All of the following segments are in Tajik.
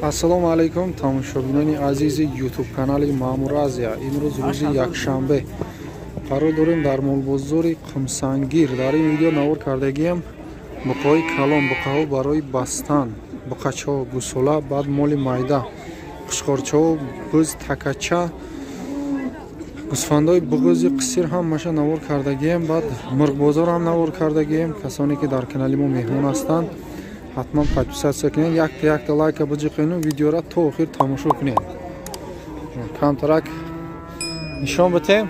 Ассалому алайкум тамошобинони азизи YouTube канали Маъмур Азия. Имрӯз рӯзи якшанбе қарор дорем дар молбозори Қумсангир. Дар ин видео навор кардагиам буқаҳои калон, буқаҳо барои бастан, буқачаҳо, гусола, баъд моли майда, қушқорчаҳо, буз, такача, гӯсфандҳои буғузи қисир ҳамаша навор кардагием. Баъд мурғбозор ҳам навор кардагием. Касоне ки дар канали мо меҳмон ҳастанд, ҳатман подписаться кунед, якта якта лайка биҷиқену видеора то охир тамошо кунед. Камтарак нишон битем.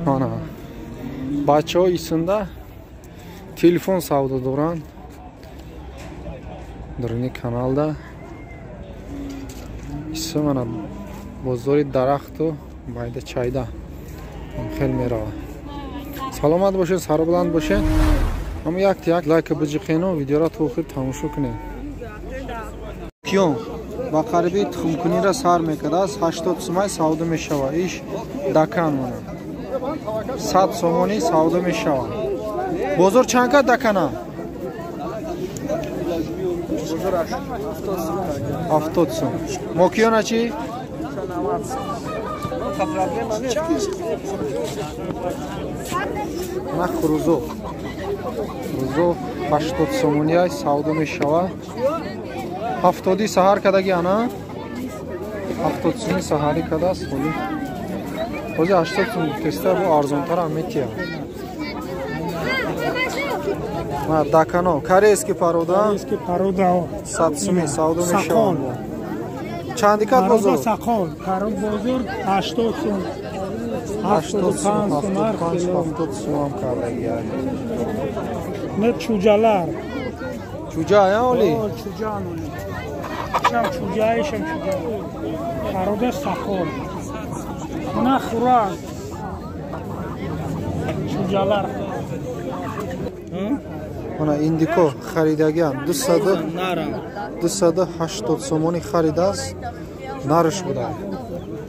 Ана бачаҳо исында телефон савдо доранд даруни каналда. Иса мана бозори дарахту майда чайда хел мерава. Саломат бошед, сарбаланд бошед. Ҳама якта як лайка биҷиқену видеора то охир тамошо кунед. Киён ба қариби тухмкуниро сар мекардааст, 80 сумай савдо мешавад. Иш дакан мона 100 сомонӣ савдо мешавад. Бозор чанд кад дакана? 70 сум. Мокиёна чӣ? На хурузо. Хурузо 80 сомонӣ савдо мешавад. 70 саҳар кадаги ана? 70 сумӣ саҳарӣ кадааст. Ҳозир 80 сум теста бо арзонтар ҳам метиҳад. Дакано корейский порода? Корейский порода. 100 сумӣ савдо мешавад. Чанди кад бозор? Сақол. Кароб бозор 80 сум. 85 сум, 70 сум ҳам кардаги. Не чуҷалар. Чуҷа я оли? Чуҷа оли. Шам чуҷа, шам чуҷа. Порода сақол. На хурак. Чуҷалар. Ана индико харидагиам 280 сомонӣ харидааст. Нарш буда.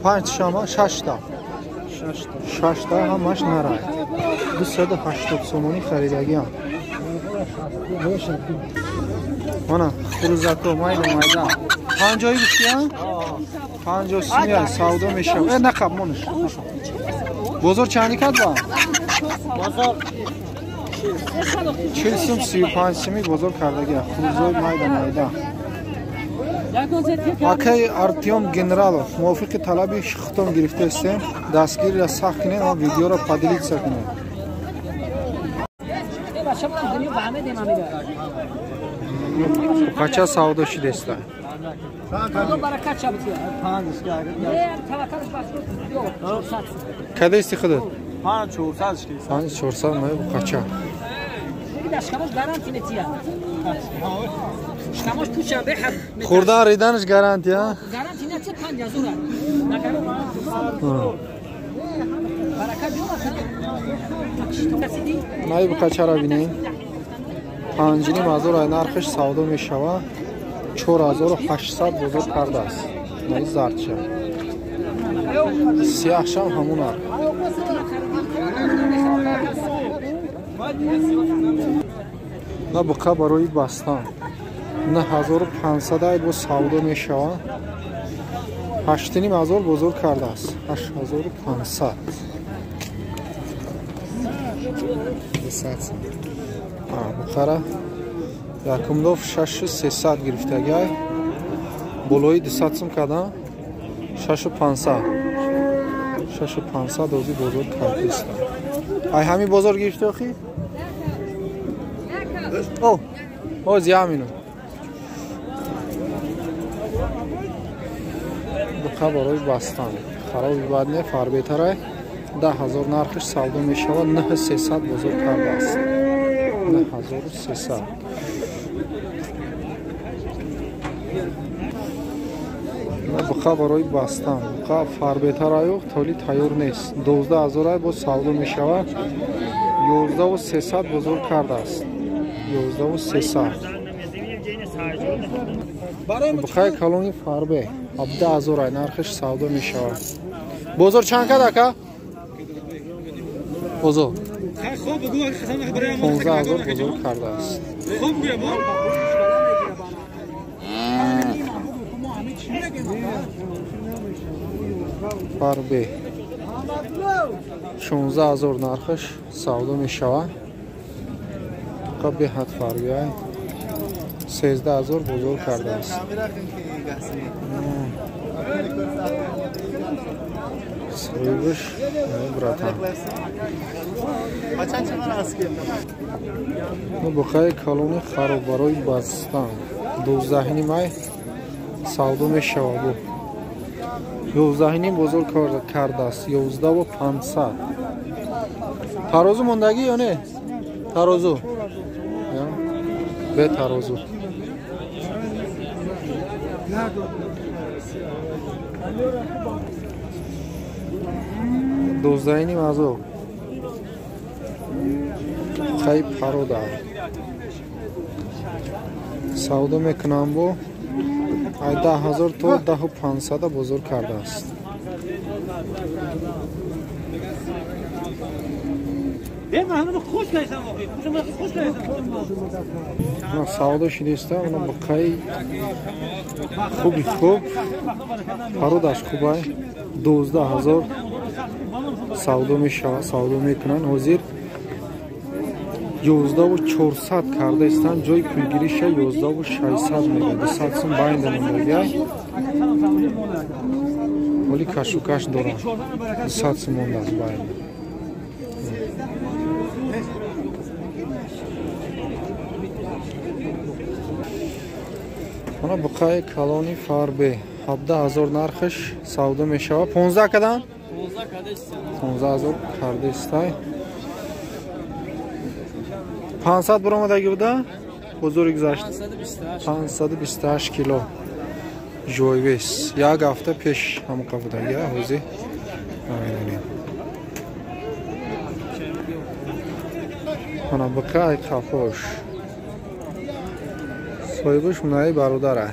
5 шама 6та. 6та ҳамаш нара. 280 сомонӣ харидагиам. Ана хурузако майда майда. 50 гуфтия? 50 сумия савдо мешавад. Нақаб мониш. Бозор чанди кад ба? Бозор 40 сум 35 сумӣ бозор кардагия. Хурузои майда майда. Акай Артём Генералов мувофиқи талаби хутом гирифтаистем. Дастгириро сахт кунед ва видеоро поделиться кунед. Буқача савдо шудеста. Кадести худат? 5400 мая буқача. Хурдан риданаш гарантия? Наи буқачаро бинед. 5,5 ҳазор нархиш савдо мешавад. 4800 бозор кардааст. Наи зардча. Сияҳшам ҳамун нарх. На буқа барои бастан 9500 бо савдо мешавад. 8,5 ҳазор бозор кардааст. 8500. Буқара якумдоф 6300 гирифтагай. Болои 200 сум кардан 6500. 6500 ози бозор кардааст. Ай ҳамин бозор гирифти охи? О, ози ҳамину. Буқа барои бастан. Хароби бад не, фарбетарай. 10,000 нархиш савдо мешавад. 9300 бозор кардааст. 9300. Буқа барои бастан. Буқа фарбетараю толи тайёр нест. 12,000 боз савдо мешавад. 11,300 бозор кардааст. 11,300. Буқаи калони фарбе 17,000 нархиш савдо мешавад. Бозор чанд кад ака? Бозор 15,000 бозор кардааст. Фарбе 16 000 нархаш савдо мешавад. Беҳад фарбе 13 000 бозор кардааст. Соҳибаш братан. Буқаи калони хароб барои бастан 12 май савдо мешавад. Бу 11 бозор кардааст. 11 500. Тарозу мондагӣ ё не? Тарозу бе тарозу. 12 500. Хай парода савдо мекунам бо 10 000 то 10 500 бозор кардааст. Савдо шидеста. Она буқаи хуби хуб, пародаш хубай, 12 000 савдо мешавад, савдо мекунанд. Ҳозир 11 400 карда истанд, ҷои пулгириша 11 600 мега, 200 сум байнда мондагия. Ҳоли кашукаш дорам, 200 сум мондааст байнда. Ана буқаи калони фарбе 17 000 нархаш савдо мешавад. 15 кадан? 15 000 карда истай. 500 буромадаги буда бозори гузашт. 528 кило ҷойвес. Як ҳафта пеш ҳамоқа будаги. Ҳозир ана буқаи қафош, соҳибаш мунаи бародара.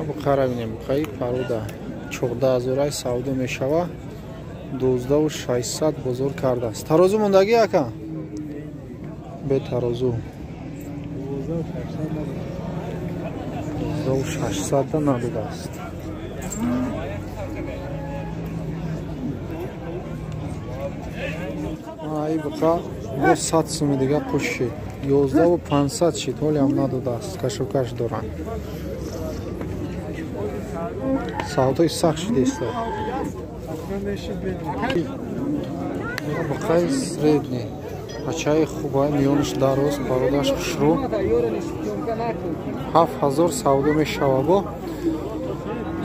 Буқара бинем, буқаи парода 14 000 савдо мешава, 12 600 бозор кардааст. Тарозу мондагӣ ака? Бе тарозу 600 надодааст. Ай буқа бо 100 суми дига қушид, 11 500 шид, ҳолиам надодааст, кашокаш доранд. Савдои сахт шидеста. Буқаи средний, бачаи хубай, миёнаш дароз, пародаш хушрӯ, 7000 савдо мешава. Бо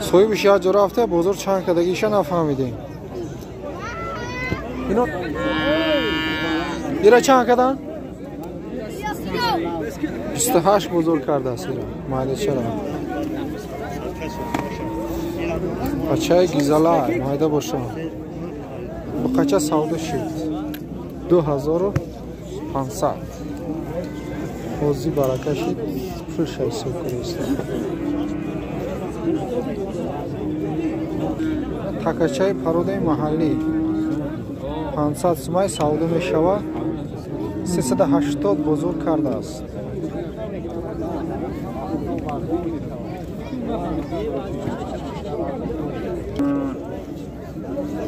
соҳибаш як ҷо рафта, бозор чанд кардагиша нафаҳмидем. Ино ира чанд кардан? 28 бозор кардааст. Ира майдачара, бачаи гизала майда боша. Буқача савдо шид 2500. Ҳозир барака шид, пулша ҳисоб кардааст. Такачаи пародаи маҳаллӣ 500 сумай савдо мешавад, 380 бозор кардааст.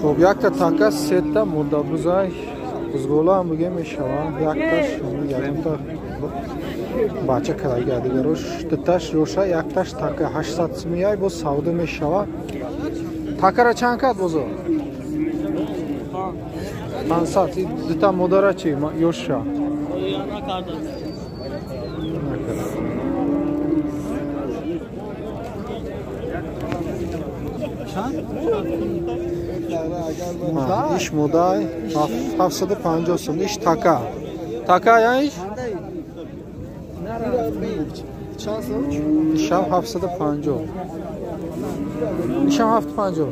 Хоб, якта така, сета мурдабузай, бузголаам бугем мешаванд. Якташ ягонта бача кардага, дигарош дуташ ёша, якташ така, 800 сумияй боз савдо мешавад. Такара чанд кард бозор? 500. Дута модара чи, ёша? Иш модай 750 сум, иш така. Така я иш? Ишам 750. Ишам 750.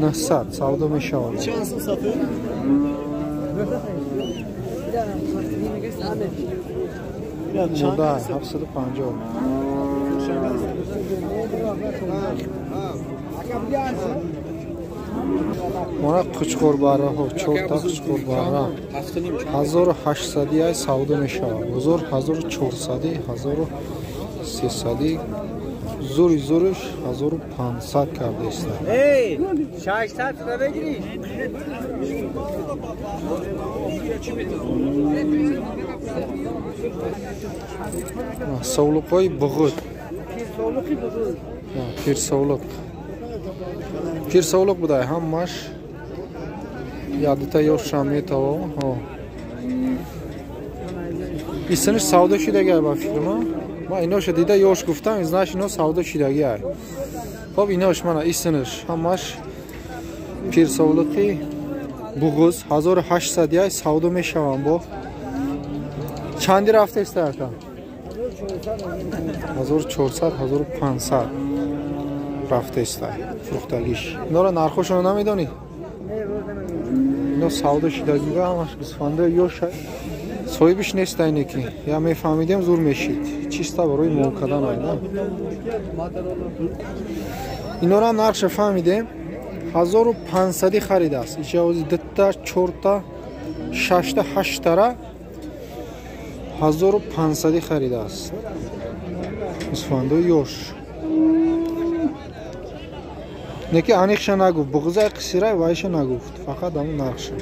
900 савдо мешавад. Модай 750. Мана қучқорбарраҳо, чорта қучқорбарра 1800 ай савдо мешавад. Бозор 1400, 1300, зури зуриш 1500 карда иста. Эй, 600 бигирӣ. Совлуқҳои буғуд. Пирсовлуқ. Пирсовлуқ будай ҳамаш. Ядута ёшам метаво. Исиниш савдо шидагиай ба фикрма. Ма иноша дида ёш гуфтам, изнаш ино савдо шидагиай. Хоб инош мана исиниш ҳамаш пирсовлуқи буғуз 1800 яй савдо мешаванд бо. Чанди рафта иста ака? 1400, 1500 рафта иста фурӯхтагиш. Инора нархошонро намедонӣ? Ино савдо шидагига ҳамаш гӯсфандаи ёша. Соҳибиш нест айне ки. Я мефаҳмидем зур мешид. Чиста барои мол кардан айна. Инора нархша фаҳмидем. 1500 харидааст. Ича ози 2та, 4та, 6та, 8тара 1500 харидааст. Гӯсфандои ёш. Неки аниқша нагуфт, буғзаи қисирай вайша нагуфт, фақат ҳамун нархша.